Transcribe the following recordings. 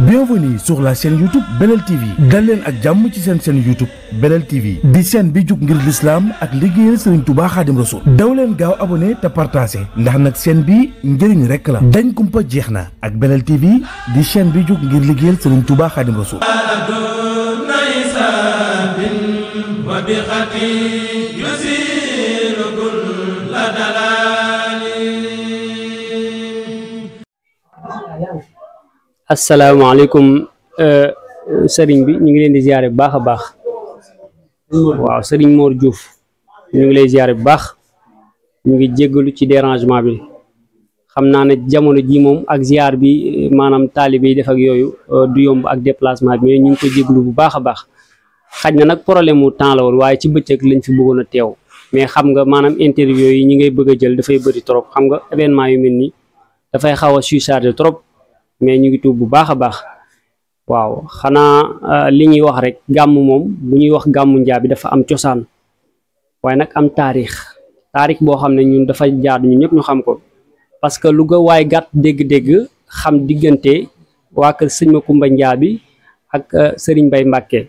Bienvenue sur la chaîne YouTube Belel TV dal leen ak jàmm ci seen chaîne YouTube Belel TV di chaîne bi jug ngir l'islam ak liggéeyal Serigne Touba Khadim Rassoul daw leen gaaw abonné te partagé ndax nag chaîne bi njëriñ rek la dañ kumpa jeex na ak Belel TV di chaîne bi jug ngir liggéeyal Serigne Touba Khadim Rassoul. asalaamaaleykum sëriñ bi ñu ngi leen di ziare bu baax a baax waaw sëriñ Mor Diouf ñu ngi lay ziare bu baax ñu ngi jéggalu ci dérangement bi xam naa ne jamono ji moom ak ziar bi maanaam taalibe yi def ak yooyu du yomb ak déplacement bi mais ñu ngi ko jéggalu bu baax a baax xaj na nag problème mu temps la woon waaye ci bëccëg lañ fi bëggoon a teew mais xam nga maanaam interview yi ñi ngay bëgg a jël dafay bëri trop xam nga événement yu mel nii dafay xaw a surchargé trop. mais ñu ngi tuub bu baax a baax waaw xanaa li ñuy wax rek gàmm moom bu ñuy wax gàmmu Njaabi dafa am cosaan waaye nag am taarix boo xam ne ñun dafa jaadu ñu ñëpp ñu xam ko parce que lu ga waaye gàtt dégg-dégg xam diggante waa kër sëñ Makumba Njaabi ak Serigne Mbaye Mbàkke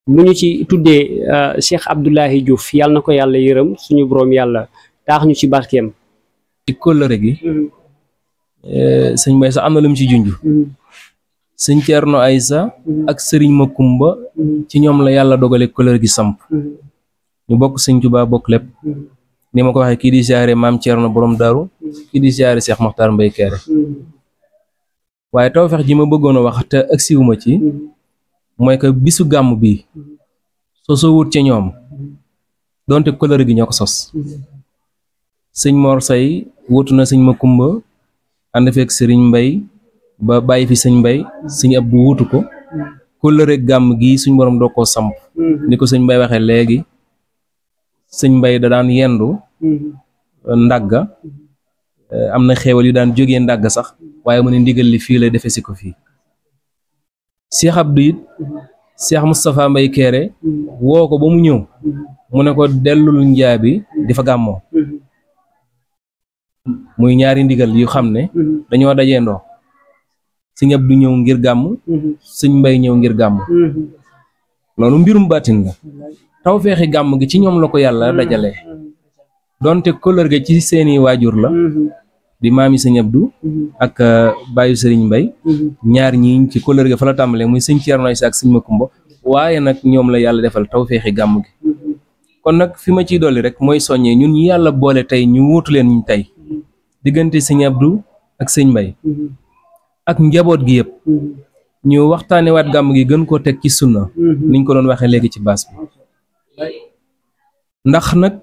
bu ñu ci tuddee Cheikh Abdoulahi Diouf yàlla na ko yàlla yërëm suñu boroom yàlla taax ñu ci barkeem ci kóllëre gi sëñ Mbay sax am na lu mu ci junj sëñ Ceerno Aysa ak sëriñ Makumba ci ñoom la yàlla dogale kóllëre gi samp ñu bokk sëñ Tuubaa bokk lépp ni ma ko waxee kii di siyaare maam Ceerno borom Daaru kii di siyaare Seex Maxtaar Mbay Kéré waaye tawfeex ji ma bëggoon a wax te agsiwuma ci mooy que bisu gàmm bi soo wut ca ñoom donte kóllëre gi ñoo ko sos sëñ Mor Say wutu na sëñ Makumba ànd fekk sëriñ Mbay ba bàyyi fi sëñ Mbay sëñ Abdu wutu ko kóllëre gàmm gi suñ borom doo koo samp ni ko sëñ Mbay waxee léegi sëñ Mbay da daan yendu ndàgga am na xéewal yu daan jógee ndàgga sax waaye mu ne ndigal li fii la defe si ko fii Cheikh Abdou it Cheikh Moustapha Mbay Kéré woo ko ba mu ñëw mu ne ko dellul Njaabi di fa gàmmoo muy ñaari ndigal yu xam ne dañoo dajeendoo sëñ Abdu ñëw ngir gàmm sëñ Mbay ñëw ngir gàmm loolu mbirum baatin la tawfeexi gàmm gi ci ñoom la ko yàlla dajalee donte kóllëre ga ci seeni waajur la di maami sëñ Abdu ak baayu sëriñ Mbay ñaar ñi ci kóllëre ga fa la tàmbalee muy sëñ Ceerno Aysa ak sëñ Makumba waaye nag ñoom la yàlla defal tawfeexi gàmm gi kon nag fi ma ciy dolli rek mooy soññee ñun ñi yàlla boole tey ñu wuutu leen ñu tey diggante sëñ Abdou ak sëñ Mbay ak njaboot gi yëpp ñu waxtaane waat gàmm gi gën koo teg ci sunna niñ ko doon waxee léegi ci baas bi ndax nag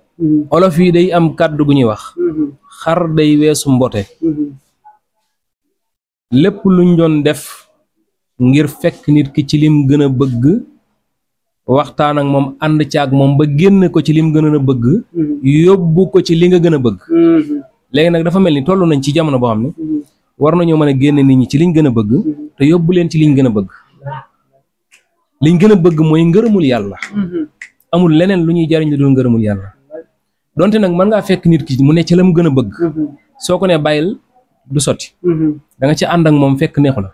olof yi day am kàddu gu ñuy wax xar day weesu mbote lépp luñ doon def ngir fekk nit ki ci lim gën a bëgg waxtaan ak moom ànd caag moom ba génn ko ci lim gën a bëgg yóbbu ko ci li nga gën a bëgg léegi nag dafa mel ni toll nañ ci jamono boo xam ne war nañoo mën a génne nit ñi ci liñ gën a bëgg te yóbbu leen ci liñ gën a bëgg liñ gën a bëgg mooy ngërëmul yàlla amul leneen lu ñuy jariñ lu dul ngërëmul yàlla donte nag mën ngaa fekk nit ki mu ne ci la mu gën a bëgg soo ko ne bàyyil du sotti da nga ci ànd ak moom fekk neexu la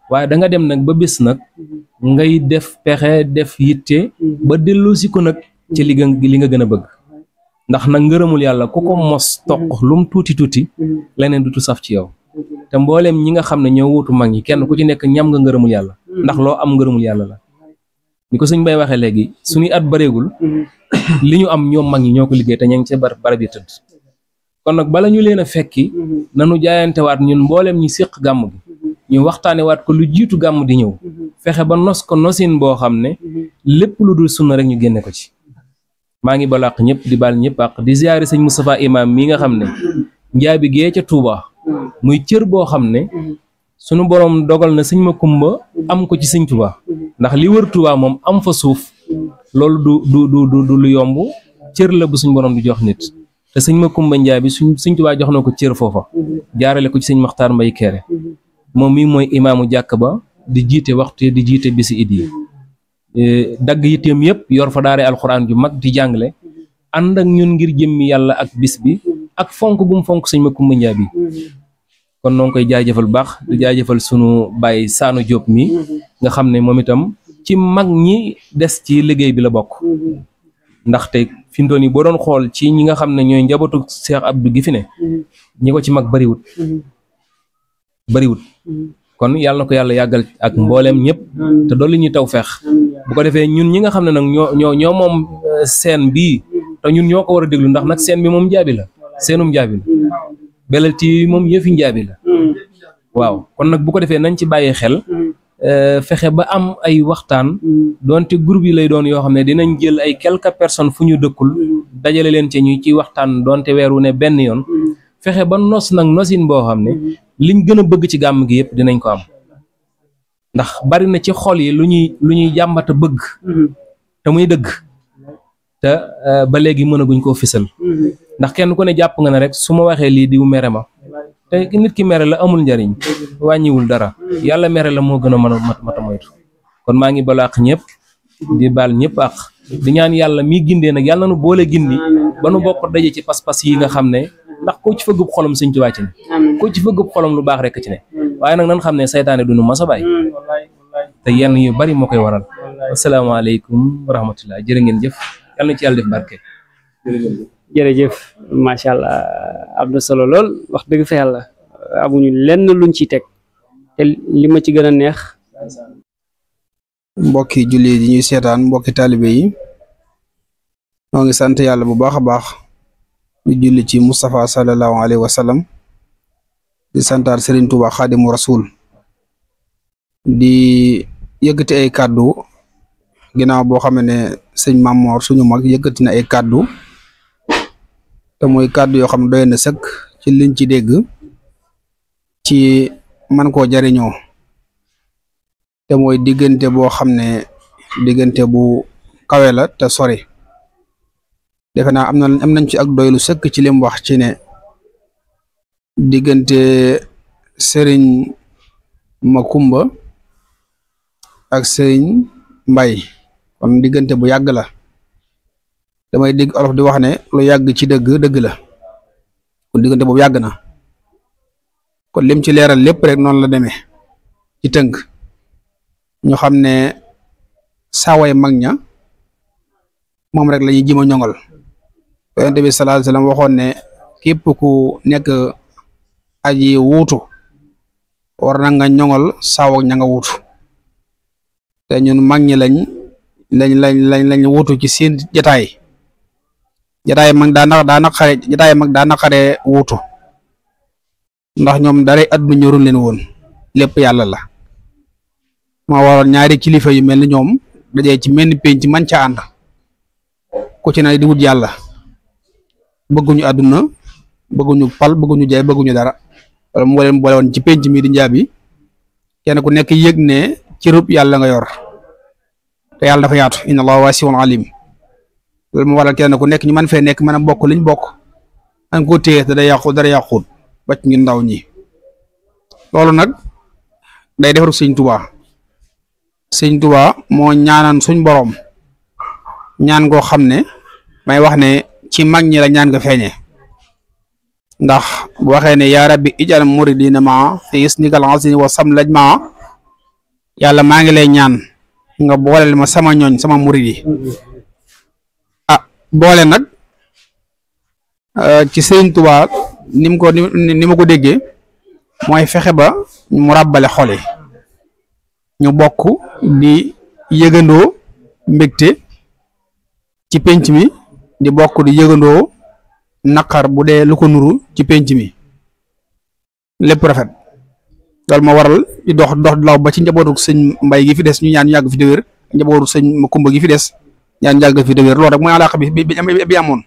waaye da nga dem nag ba bés nag ngay def pexe def yitte ba delloosi ko nag ci li nga gën a bëgg ndax nag ngërëmul yàlla ku ko mos toq lum tuuti tuuti leneen dutu saf ci yow te mbooleem ñi nga xam ne ñoo wuutu mag ñi kenn ku ci nekk ñam nga ngërëmul yàlla ndax loo am ngërëmul yàlla la ni ko sëñ Bay waxee léegi suñuy at bareegul li ñu am ñoom mag ñi ñoo ko liggéey te ña ngi ca barab yi tëdd kon nag bala ñu leen a fekki nanu jaayantewaat ñun mbooleem ñi séq gàmm gi ñu waxtaane waat ko lu jiitu gàmm di ñëw fexe ba nos ko nosin boo xam ne lépp lu dul sunna rek ñu génne ko ci maa ngi balu àq ñëpp di baal ñëpp àq di ziyaare sëñ Moustapha Imam mi nga xam ne Njaabi gee ca Touba muy cër boo xam ne sunu borom dogal na sëñ Makumba am ko ci sëñ Touba ndax li wër Touba moom am fa suuf loolu du lu yomb cër la bu suñ borom di jox nit te sëñ Makumba Njaabi sëñ Touba jox na ko cër foofa jaarale ko ci sëñ Maxtaar Mbay Kéré moom mii mooy imaamu jàkk ba di jiite waxtu di jiite bisi it yi dagg yitteem yëpp yor fa daare alxuraan ju mag di jàngale ànd ak ñun ngir jëmmi yàlla ak bis bi ak fonk gum fonk sëñ Makumba Njaabi kon noo ngi koy jaajëfal bu baax di jaajëfal sunu baay Saanu Diop mi nga xam ne moom itam ci mag ñi des ci liggéey bi la bokk ndaxte fi mu toll nii boo doon xool ci ñi nga xam ne ñooy njabootu Cheikh Abdou gi fi ne ñi ko ci mag bariwut kon yàlla na ko yàlla yàggal ak mbooleem ñëpp te dolli ñuy taw feex bu ko defee ñun ñi nga xam ne nag ñoo moom seen bii te ñun ñoo ko war a déglu ndax nag seen bi moom njaabi la seenum njaabi la Belel TV moom yëfi njaabi la waaw kon nag bu ko defee nañ ci bàyyi xel fexe ba am ay waxtaan doonte groupe yi lay doon yoo xam ne dinañ jël ay quelques personnes fu ñu dëkkul dajale leen ci ñu ci waxtaan doonte weeru ne benn yoon fexe ba nos nag nosin boo xam ne liñ gën a bëgg ci gàmm gi yëpp dinañ ko am ndax bari na ci xol yi lu ñuy jàmbata bëgg te muy dëgg te ba léegi mënaguñ koo fisal ndax kenn ku ne jàpp nga ne rek su ma waxee lii diw mere ma te nit ki mere la amul njariñ wàññiwul dara yàlla mere la moo gën a mën a mata moytu kon maa ngi balu àq ñëpp di baal ñëpp àq di ñaan yàlla mi gindee nag yàlla na nu boole gindi ba nu bokk daje ci pas-pas yi nga xam ne ndax ko ci fëggub xolam Sëñ Tuubaa ci ne ko ci fëggub xolam lu baax rek ci ne waaye nag nan xam ne saytaane du nu mas a bàyyi te yenn yu bari moo koy waral asalaamaaleykum wa rahmatullah jërë ngeen jëf yàlla na ci yàlla def barke jërëjëf macha allah am na solo lool wax dëgg fa yàlla amuñu lenn luñ ci teg te li ma ci gën a neex mbokki julli yi ñuy seetaan mbokki taalibe yi ñoo ngi sant yàlla bu baax a baax di julli ci Moustapha sallallahu alayhi wa sallam di santaar Serigne Touba Xaadimu Rasul di yëkkati ay kàddu ginnaaw boo xam ne sëñ Mamor suñu mag yëkkati na ay kàddu te mooy kàddu yoo xam ne doy na sëkk ci liñ ci dégg ci man koo jariñoo te mooy diggante boo xam ne diggante bu kawe la te sori defe naa am nañ ci ak doylu sëkk ci lim wax ci ne diggante Serigne Makumba ak Serigne Mbay kon diggante bu yàgg la damay dégg olof di wax ne lu yàgg ci dëgg la kon diggante boobu yàgg na kon lim ci leeral lépp rek noonu la demee ci tënk ñu xam ne saaway mag ña moom rek la ñuy jima ñoŋal Yonent bi sallallahu alayhi wasallam waxoon ne képp ku nekk aji wuutu war na nga ñoŋal saaw ak ña nga wuutu te ñun mag ñi lañ wuutu ci seen jataay mag daa naqare wuutu ndax ñoom dara àdduna ñorul leen woon lépp yàlla la moo waroon ñaari kilifa yu mel ni ñoom dajee ci menn penc man ca ànd ku ci ne di wut yàlla bëgguñu àdduna bëgguñu pal bëgguñu jaay bëgguñu dara wala mu leen boole woon ci penc mi di njaabi kenn ku nekk yëg ne ci rub yàlla nga yor te yàlla dafa yaatu inna allaha wasi'un alim loolu mu waral kenn ku nekk ñu man fee nekk mën a bokk liñ bokk an ko téye te dara yàquut bacc ngi ndaw ñi loolu nag day defaru sëñ Tuubaa moo ñaanan suñ borom ñaan goo xam ne may wax ne ci mag ñi la ñaan nga feeñe ndax bu waxee ne yaa rabbi ijal muridina ma fi isnikal azim wa sam laj ma yàlla maa ngi lay ñaan nga booleel ma sama ñooñ sama murid yi boole nag ci sëñ Tuubaa ni ma ko déggee mooy fexe ba mu ràbbale xol yi ñu bokk di yëgandoo mbégte ci penc mi di bokk di yëgandoo naqar bu dee lu ko nuru ci penc mi lépp rafet loolu ma waral di dox law ba ci njabootu sëñ Mbay gi fi des ñu ñaan yàgg fi déwér njabootu sëñ Makumba gi fi des ñaan yàgg fi déwér loolu rek mooy alaaka bi amoon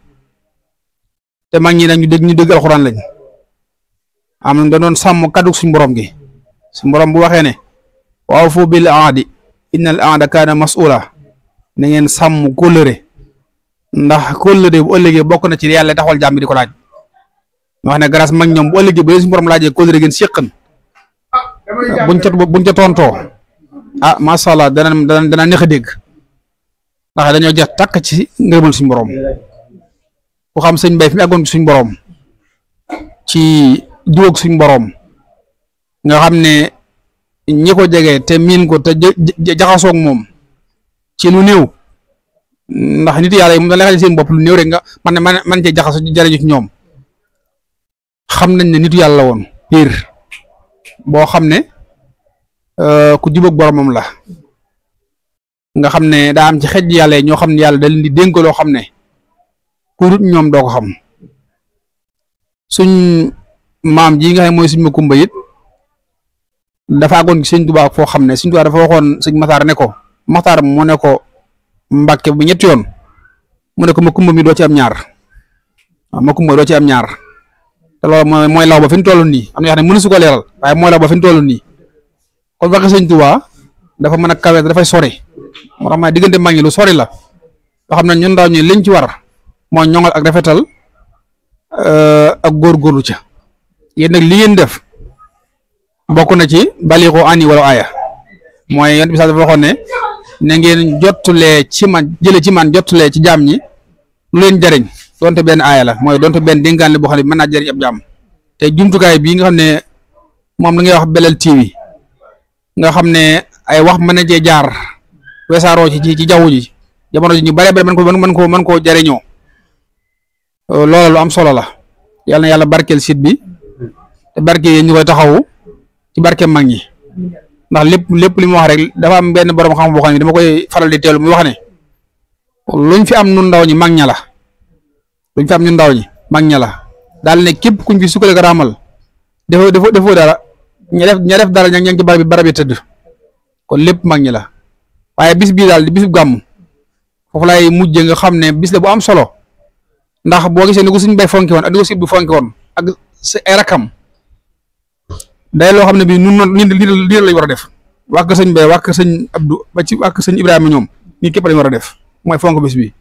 te mag ñi nag ñu dégg alxuraan lañ am na doon sàmm kaddu suñ borom gi suñ borom bu waxee ne waaw fu bil aadi innal aada kaana mas'uula na ngeen sàmm kóllëre ndax kóllëre bu ëllëgee bokk na ci yàlla taxawal jàmm di ko laaj wax ne grâce mag ñoom bu ëllëgee ba suñu borom laajee kóllëre ngeen séqan buñ ca tontoo macha allah dana neex a dégg ndax dañoo jeex tàkk ci ngërëmal suñu borom ku xam sëñ Mbay fi mu àggoon suñu borom ci jiwoog suñu borom nga xam ne ñi ko jege te miin ko te jaxasoog moom ci lu néew ndax nit yàlla yi moom da lay xale seen bopp lu néew rek nga man cee jaxaso jariñu ci ñoom xam nañ ne nitu yàlla woon piir boo xam ne ku jubóog boromam la nga xam ne daa am ci xej yàlla yi ñoo xam ne yàlla da leen di dénk loo xam ne ku dut ñoom doo ko xam suñ maam ji nga xam ne mooy suñ Makumba it dafa àggoon ci sëñ Tuubaa foo xam ne sëñ Tuubaa dafa waxoon sëñ Maxtaar ne ko Maxtaar mu ne ko Mbàkke bu ñetti yoon mu ne ko Makumba mi doo ci am ñaar waaw Makumba doo ci am ñaar te loolu mooy law ba fi ñu toll nii am na yoo xam ne mënu su ko leeral waaye mooy law ba fi ñu toll nii kon waxe sëñ Tuubaa dafa mën a kawe dafay sori moo tax ma diggante mag ñi lu sori la loo xam ne ñun ndaw ñi liñ ci war mooy ñoŋal ak rafetal ak góorgóorlu ca yéen nag li ngeen def bokk na ci baliixu ani wala aaya mooy yonent bi sax dafa waxoon ne na ngeen jottulee ci man jële ci man jottulee ci jaam ñi lu leen jariñ donte benn aaya la mooy donte benn dénkaan la boo xam ne mën naa jariñ ab jaam te jumtukaay bii nga xam ne moom la ngay wax Belel TV nga xam ne ay wax mën na cee jaar weesaaroo ci jaww ji jamono ji ñu bare bare mën koo jariñoo loola lu am solo la yàlla na yàlla barkeel site bi te barke yi ñu koy taxawu ci barke mag ñi ndax lépp li mu wax rek dafa am benn borom xam boo xam ne dama koy faral di teelu muy wax ne luñ fi am nun ndaw ñi mag ña la luñ fi am ñun ndaw ñi mag ña la daal ne képp kuñ fi sukkale ko raamal defoo dara ña def dara ña ngi ci barab yi tëdd kon lépp mag ñi la waaye bis bii daal di bisu gàmm foofu lay mujjee nga xam ne bis la bu am solo ndax boo gisee ni ko suñ bay fonki woon ak ni ko sib bu fonki woon ak ay rakam day loo xam ne bii nun lii lañ war a def wàkk sëñ bay wàkk sëñ Abdou ba ci wàkk sëñ Ibrahima ñoom nii képp lañ war a def mooy fonk bis bi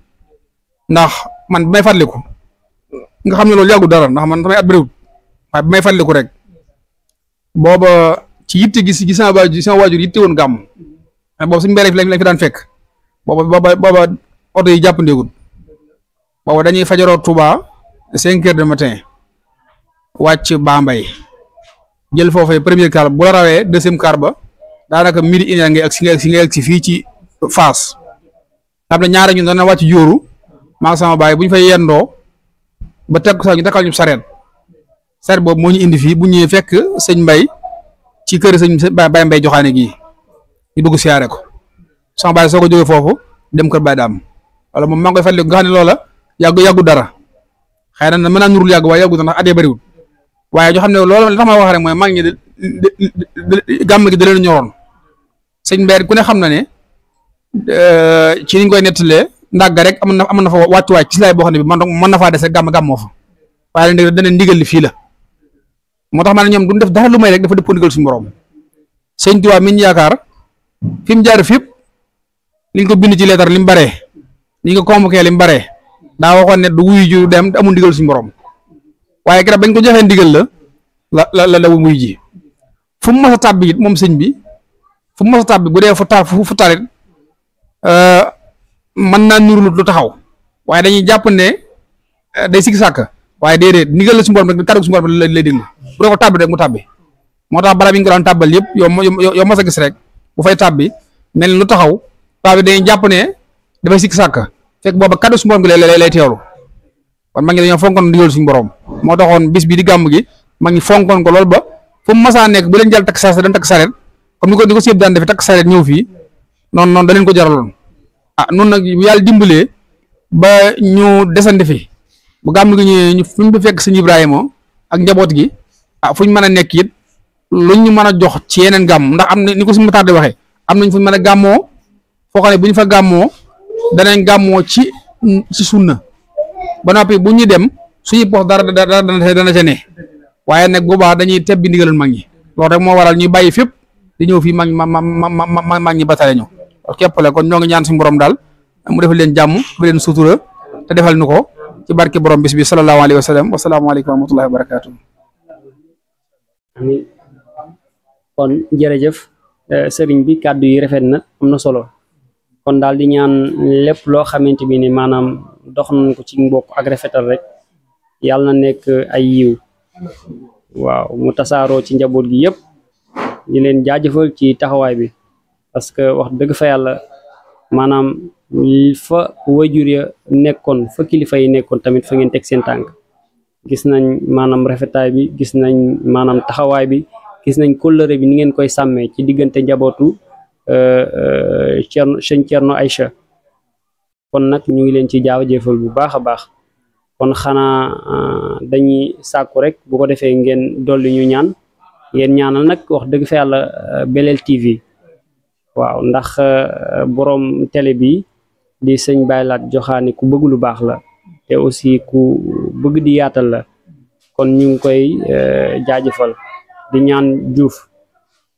ndax man bi may fàttaliku nga xam ne loolu yàggu dara ndax man samay at bëriwul waaye bi may fàttaliku rek booba ci yitte gis sama waajur yitte woon gàmm boobu suñ mbéy lañ fi daan fekk booba oto yi jàppandeegul booba dañuy fajaroo Touba 5 heures du matin wàcc Bambey jël foofee premier car bu la rawee deuxième car ba daanaka midi une heure ngay agsi fii ci Fass xam ne ñaari ñun dana wàcc jóoru maa sama baay bu ñu fay yendoo ba teg sax ñu takkal ñu sareet boobu moo ñu indi fii bu ñëwee fekk sëñ Mbay ci kër sëñ Baye Mbay joxaane gii ñu dugg siyaare ko sama baay soo ko jógee foofu dem kër Baye Daam wala moom maa ngi koy fàttali nga xam ne loola yàggu dara xëy na mën naa nurul yàgg waaye yàggu dara ndax at yii bëriwul waaye ñoo xam ne loolu li tax ma wax rek mooy mag ñi gàmm gi da leen ñoroon sëñ Mbay ku ne xam na ne ci niñ koy nettalee ndàgg rek am na fa wàccuwaay ci silaay boo xam ne bi mën na faa des rek gàmmoo fa waaye nag dana ndigal li fii la moo tax ma ne ñoom duñ def dara lu may rek dafa dëppoo ndigal suñu borom sëñ Tuubaa mi ñu yaakaar fi mu jaar fépp liñ ko bind ci leetar li mu baree liñ ko convoqué li mu baree daa waxoon ne du wuyu ji dem amul ndigal suñu borom waaye garab bañ ko joxee ndigal la wuyu ji fu mu mas a tàbbi it moom sëñ bi fu mu mas a tàbbi bu dee fu tarit mën naa nuru lu taxaw waaye dañuy jàpp ne day sikki sàkk waaye déedéet ndigal la suñu borom rek kàddu suñu borom lay déglu bu dee ko tàbbi rek mu tàbbi moo tax barab yi nga ko daan tàbbal yëpp yow mas a gis rek bu fay tàbbi mel ni lu taxaw tàbbi dañuy jàpp ne dafay sikki sàkk fekk booba kàddu suñu borom gi lay teewlu kon mag ñi dañoo fonkoon ndigal suñu borom moo taxoon bis bi di gàmm gi mag ñi fonkoon ko lool ba fu mu masaa nekk bu leen jàll takk sareet dañ takk sareet comme ni ko sieb daan defee takk sareet ñëw fii noonu da leen ko jaraloon noonu nag yàlla dimbalee ba ñu desandi fi bu gàmm gi ñëwee ñu fu ñu fekk sëñ Ibrahima ak njaboot gi fu ñu mën a nekk it luñ ñu mën a jox ci yeneen gàmm ndax am na ni ko suñu mataar di waxee am nañ fu ñu mën a gàmmoo foo xam ne bu ñu fa gàmmoo danañ gàmmoo ci sunna ba noppi bu ñu dem suñu pox dara dana ca ne waaye nag boobaa dañuy tebbi ndigalal mag ñi loolu rek moo waral ñuy bàyyi fépp di ñëw fii mag ñi batale ñu képp la kon ñoo ngi ñaan suñu borom daal mu defal leen jàmm defal leen sutura te defal nu ko ci barke borom bis bi sallallahu alayhi wa sallam wa salaamu aleykum wa rahmatullahi wa barakaatu. amiin kon jërëjëf sëriñ bi kàddu yi rafet na am na solo kon daal di ñaan lépp loo xamante bi ni maanaam dox nañ ko ci mbokk ak rafetal rek yàlla na nekk ay yiw waaw mu tasaaroo ci njaboot gi yëpp di leen jaajëfal ci taxawaay bi parce que wax dëgg fa yàlla maanaam fa wajur ya nekkoon fa kilifa yi nekkoon tamit fa ngeen teg seen tànk gis nañ maanaam rafetaay bi gis nañ maanaam taxawaay bi gis nañ kóllëre bi ni ngeen koy sàmmee ci diggante njabootu sëñ Thierno Aïcha kon nag ñu ngi leen ci jaajëfal bu baax a baax kon xanaa dañuy sàkku rek bu ko defee ngeen dolli ñu ñaan ngeen ñaanal nag wax dëgg fa yàlla Belel TV waaw ndax borom télé bi di sëñ Baye Laat Joxaane ku bëgg lu baax la te aussi ku bëgg di yaatal la kon ñu ngi koy jaajëfal di ñaan Diouf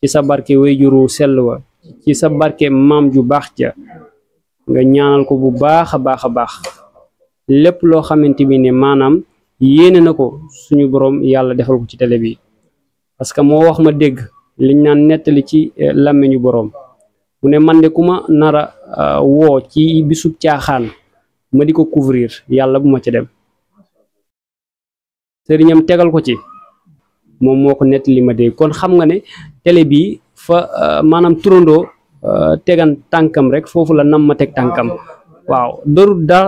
ci sa barke wayjuru sell wa ci sa barke maam ju baax ja nga ñaanal ko bu baax a baax a baax lépp loo xamante bi ne maanaam yéene na ko suñu borom yàlla defal ko ci télé bi parce que moo wax ma dégg liñ naan nettali ci làmmiñu borom mu ne man de ku ma nara woo ci bisub caaxaan ma di ko couvrir yàlla bu ma ci dem sëriñam tegal ko ci moom moo ko nettali ma dégg kon xam nga ne télé bi fa maanaam turandoo tegan tànkam rek foofu la nam ma teg tànkam waaw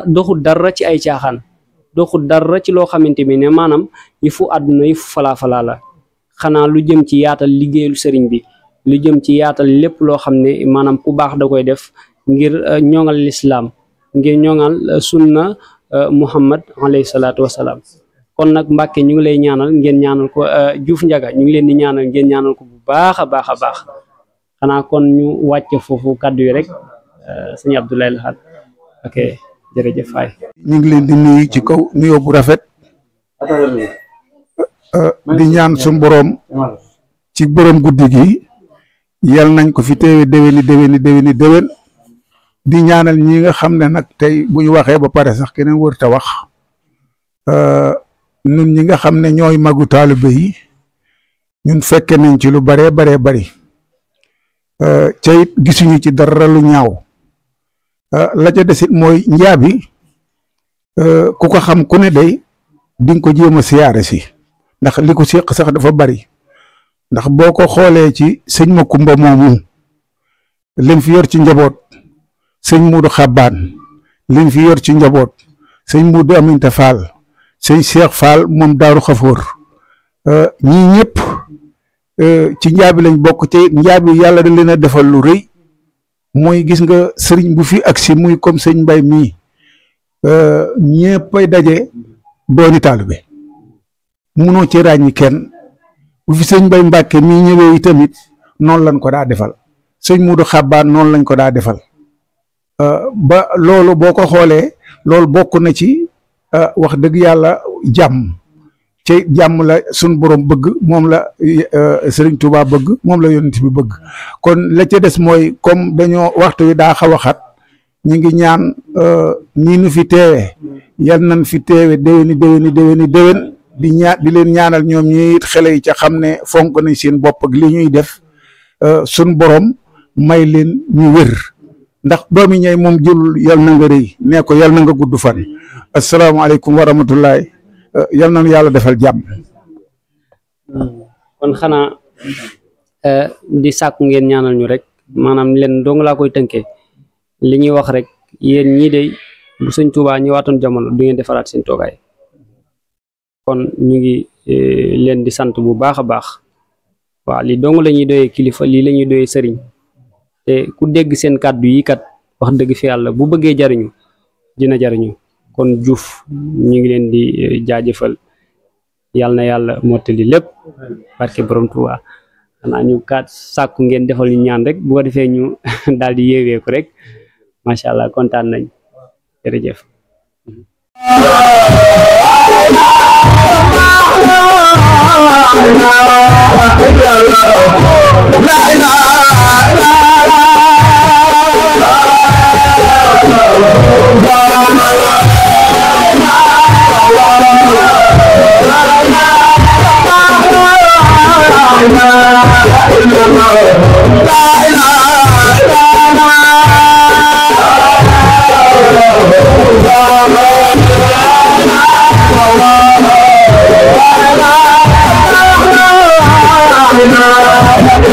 doxul dara ci ay caaxaan doxul dara ci loo xamante bi ne maanaam yi fu àdduna yi fu falaa la xanaa lu jëm ci yaatal liggéeyul sëriñ bi lu jëm ci yaatal lépp loo xam ne maanaam ku baax da koy def ngir ñoŋal lislaam ngir ñoŋal sunna Muhammad alayhi salaatu wasalaam kon nag Mbàkke ñu ngi lay ñaanal ngeen ñaanal ko Diouf Ndiaga ñu ngi leen di ñaanal ngeen ñaanal ko bu baax a baax a baax xanaa kon ñu wàcce foofu kàddu yi rek sëñ Abdoulaye Lahad ok jërëjëf Faye ñu ngi leen di nuyu ci kaw nuyoo bu rafet di ñaan suñu boroom ci boroom guddi gi yal nañ ko fi teewe déwéni déwén di ñaanal ñi nga xam ne nag tey bu ñu waxee ba pare sax keneen wër ta wax ñun ñi nga xam ne ñooy magu taalibe yi ñun fekke nañ ci lu baree bari ca it gisuñu ci dara lu ñaaw la ca desit mooy njaabi ku ko xam ku ne day di nga ko jéem a siyaare si ndax li ko séq sax dafa bari ndax boo ko xoolee ci sëñ Makumba moomu lim fi yor ci njaboot sëñ Muudu Xabbaan lim fi yor ci njaboot sëñ Muudu Aminta Fall sëñ Cheikh Fall moom Daaru Xafoor ñii ñëpp ci njaabi lañ bokk ci njaabi yàlla da leen a defal lu rëy mooy gis nga sëriñ bu fi agsi muy comme sëñ Mbay mii ñëppay daje dooni taalibe munoo ci ràññi kenn bu fi sëñ Mbay Mbàkke mii ñëwee tamit noonu lañ ko daa defal sëñ Muudu Xabbaan noonu lañ ko daa defal ba loolu boo ko xoolee loolu bokk na ci wax dëgg yàlla jàmm ci jàmm la sun borom bëgg moom la Sëriñ Tuubaa bëgg moom la yonent bi bëgg kon la ca des mooy comme dañoo waxtu wi daa xaw a xat ñu ngi ñaan nii nu fi teewe yal nañ fi teewe déwén di leen ñaanal ñoom ñi it xale yi ca xam ne fonk nañ seen bopp ak li ñuy def sun borom may leen ñu wér ndax doomi ñay moom jëlul yal na nga rëy nee ko yal na nga gudd fan asalaamaaleykum wa rahmatullahi yal nañu yàlla defal jàmm. kon xanaa di sàkku ngeen ñaanal ñu rek maanaam leen dong laa koy tënkee li ñuy wax rek yéen ñii de bu sëñ Tuubaa ñëwaatoon jamono du ngeen defaraat seen toogaay kon ñu ngi leen di sant bu baax a baax waaw lii dong la ñuy doyee kilifa lii la ñuy doyee sëriñ te ku dégg seen kàddu yi kat wax dëgg fi yàlla bu bëggee jariñu dina jariñu kon Diouf ñu ngi leen di jaajëfal yàlla na yàlla mottali lépp barke borom Tuubaa xanaa ñu kat sàkku ngeen defal ñu ñaan rek bu ko defee ñu daal di yeeweeku rek macha allah kontaan nañ jërëjëf. La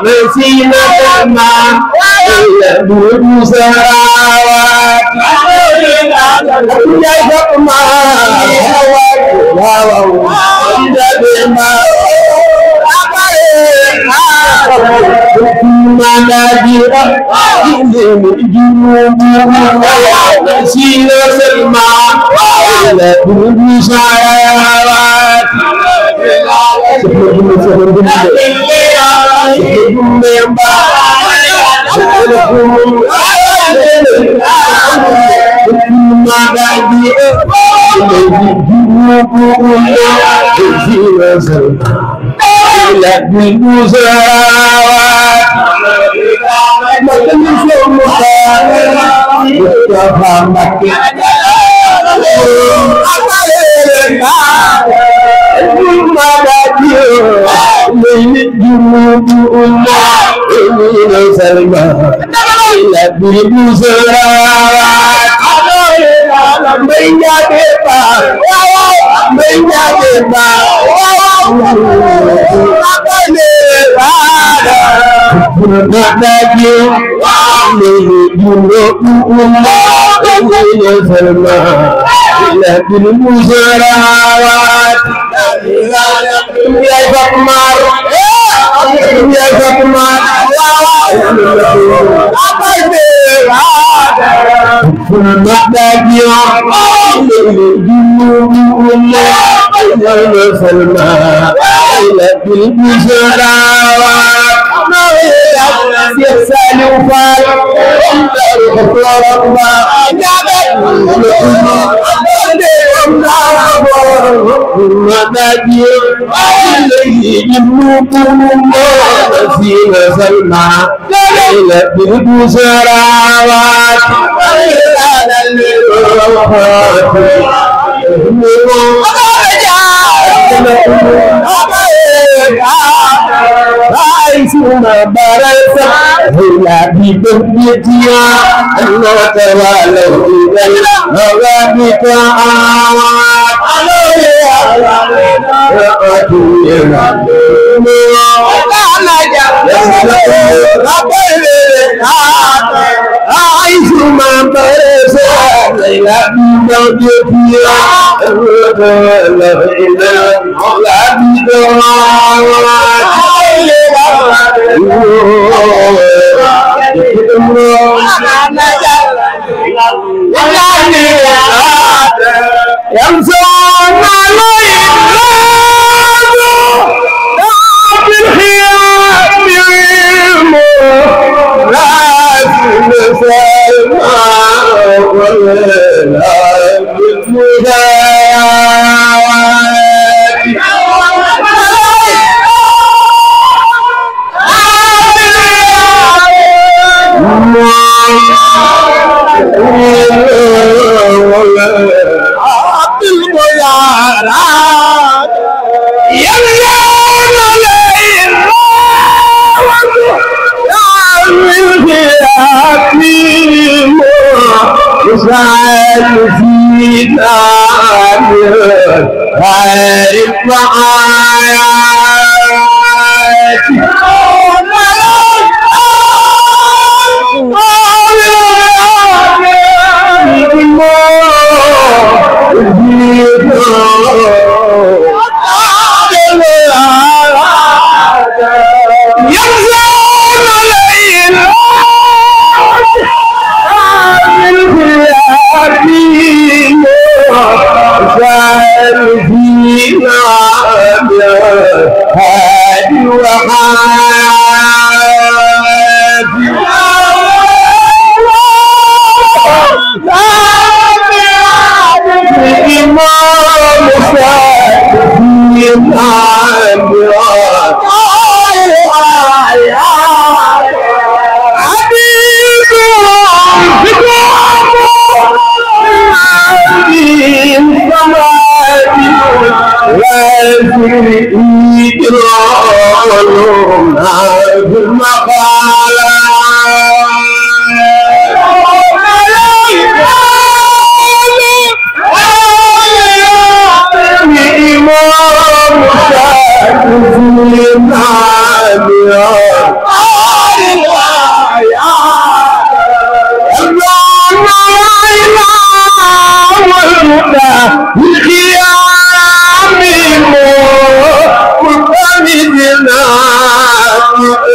نسينا الماء البلد سراوات يا فاطمة نسينا الماء البلد سراوات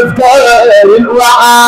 بأفكار وآيات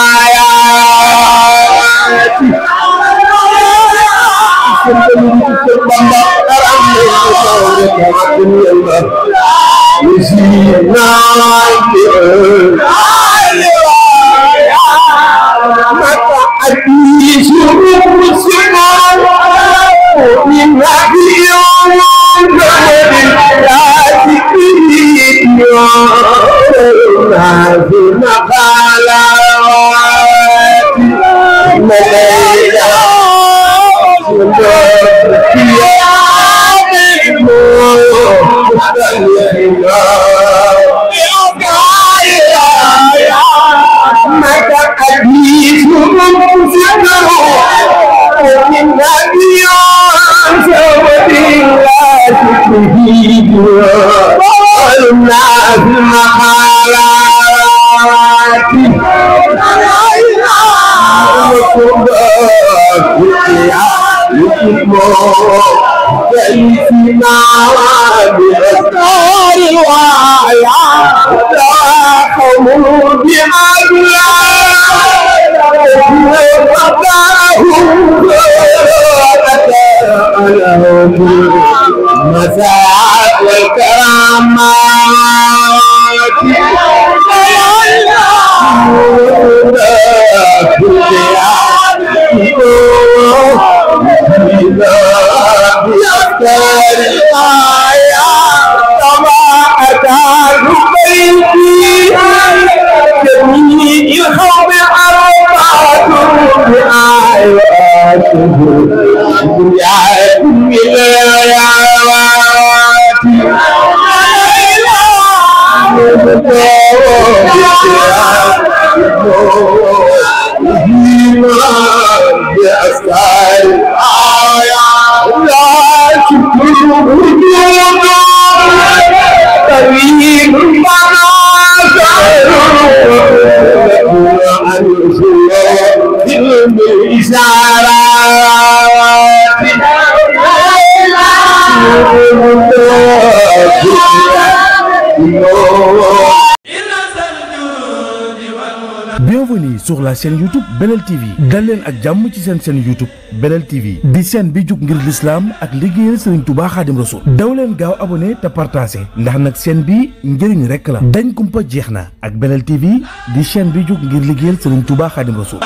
Bienvenue sur la chaîne YouTube Belel TV dal leen ak jàmm ci seen chaîne YouTube Belel TV di chaîne bi jug ngir l'islam ak liggéeyal Serigne Touba Khadim Rassoul daw leen gaaw abonné te partagé ndax nag chaîne bi njëriñ rekk la dañ kumpa jeex na ak Belel TV di chaîne bi jug ngir liggéeyal Serigne Touba Khadim Rassoul